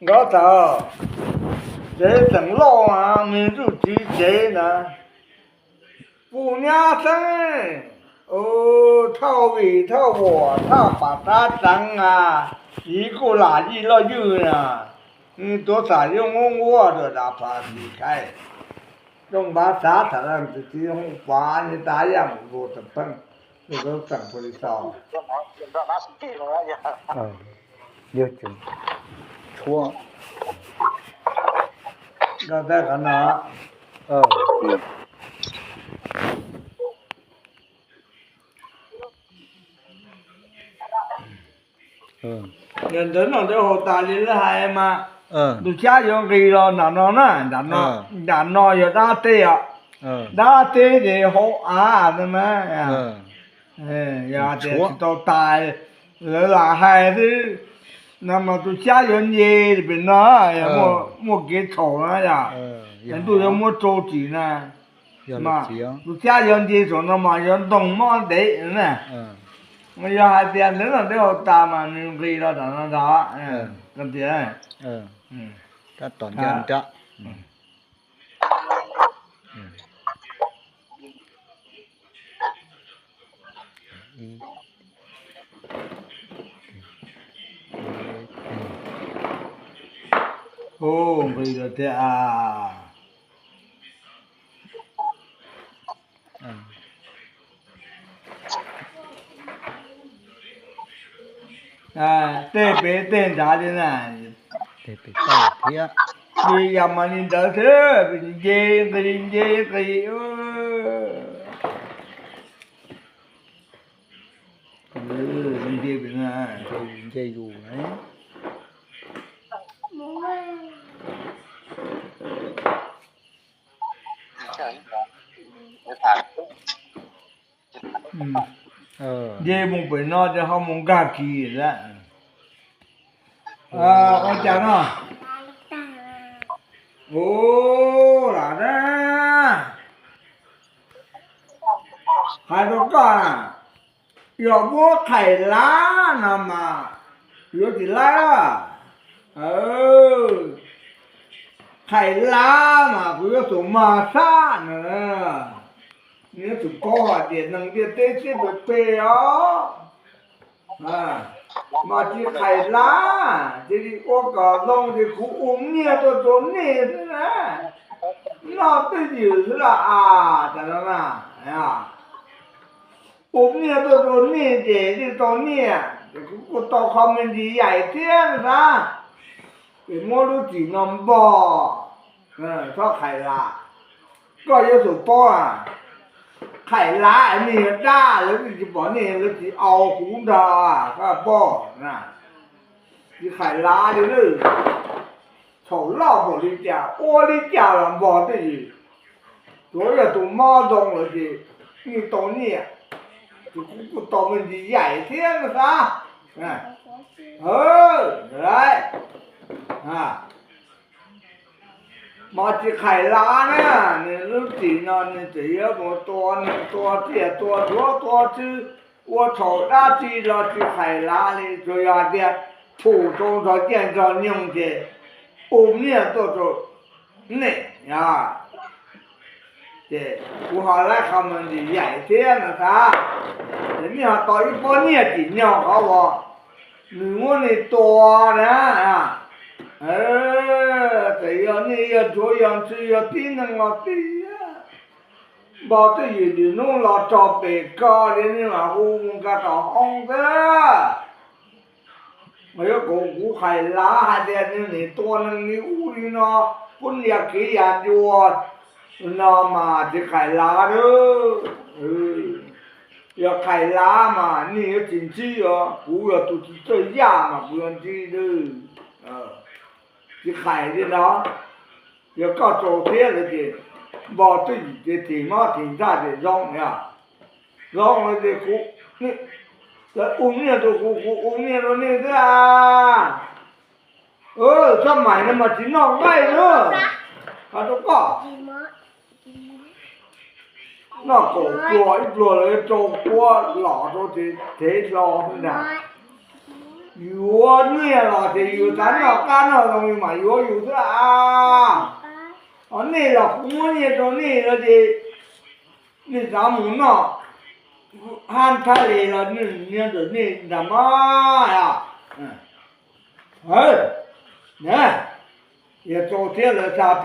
Nkawd txawm, tsev tseem loj, me ntsuj txiv tsev na, puj nyab xeeb, thauj vim thauj vuas thauj pam tab tseev a, txiv kuj lam yij loj ywj na, tuav xam yooj nquab nquab rau dam phas tis khaij, rooj npav xav tham leej txiv txiv zoo pav ni tas yaj mus ua tawm pheej, txeem pua li xaus. Yog tseem tshuab. Koj teb qhov no. Yog ntawd no ntawd haus tas li lawv hais mas, tus xyab yuav nqis los nram no na, nram no yog dab teb os, dab teb ces hauv av no na. Yog tias tsis tau tas, lawv lam hais xwb, no mas tus xyab yuav nce pem no, muaj kev txhaum na yom, ntuj yuav muab tso tsim na. Tus xyab yuav nce saum no mas yuav ntoog mob ntev na. Mas yog hais tias ntawd no ntawd haus tas mas nws nqis los nram no ntag. Tias Ub, nqis lawm tiag. Tej pem tej nrad li na, nqis yam mas li ntawd xwb, nce nqis nce nqis. Nce zus na. Nce mus pem no ces ho mus nkag kis lawm. Ua cas no? Ua lam na, hais rau koj na, yog muab qhais lav no mas yuav tsis laib. Qhais lav mas kuv yuav tsum mag sab no, yuav tsum paub hais tias neeg ntiaj teb siab pes pes os. Mas tsis qhais lav, cia li ua kom zoo ces kuv ua nyiaj tuaj rau nej xwb na. Noj twj ywm xwb los as, tas no na, ua nyiaj tuaj rau nej ces nej tau nyiaj, ces kuv kuj tau qho me ntsis yaim thiab na. Es muab lub txim no npog, txhob qhais lav. Koj yuav tsum paub, qhais lav nej yog dab, lawv twb tsis pom nej, lawv tsis au kuv nrog koj paub na. Tsis qhais lav li lawm, txhaum loj npaum li cas ua li cas los npog twj ywm. Tsuav yog tus mob zoo lawm ces nej tau nyiaj, ces kuv kuj tau me ntsis yaim thiab no xav. Mas tsis qhais lav na, nws lub txim no nws tseem yuav mus tua neeg tua tsiaj tua duav tua tswv, ua txhaum dab tsi los tsis qhais lav li, tsuas yog hais tias phum rau nrog ciaj nrog nyoog ces ua nyiaj tuaj rau nej. Ces kuv ho laib qho me ntsis yaim thiab no xav, ces nej ho tau ib pob nyiaj tsim nyog qhov uas nws muab nej tua na. Txawm yog nej yog tsuav yog ntxhw yog tib neeg los tib, npog twj ywm lwm hnub los txog pem ko li nej mam hu mus nkag tom hoob xwb. Mas yuav kom kuv qhais lav hais tias nws nim tua neeg li ub li no, pub ya kev ya ncua no mas tsis qhais lav lawm. Yog qhais lav mas nej yuav tsis ntsib os, kuv yog tus tsis txawj yaj mas kuv yuav ntsib lawm. Tsis qhais li no, yog koj txaus siab lawm ces npog twj ywm ces thim mob thim ntsaj ces zoo, zoo lawm ces kuv, lawv ua nyiaj rau kuv, kuv ua nyiaj rau nej xwb a. Txhob mais no mas tsis noj nqaij na, hais rau koj. Noj kaum pluag ib pluag lawv rau kuab los rau ces thev hlo xwb ntag. Yuav nyiaj los ces yus xav noj qab noj zoo yus mam yuav yus xwb a. Ho nej los kuv muab nyiaj rau nej no ces nej xav mus noj hab thab le los nyiaj ntawm nej ntag mas. Yog txaus thiab lawv xav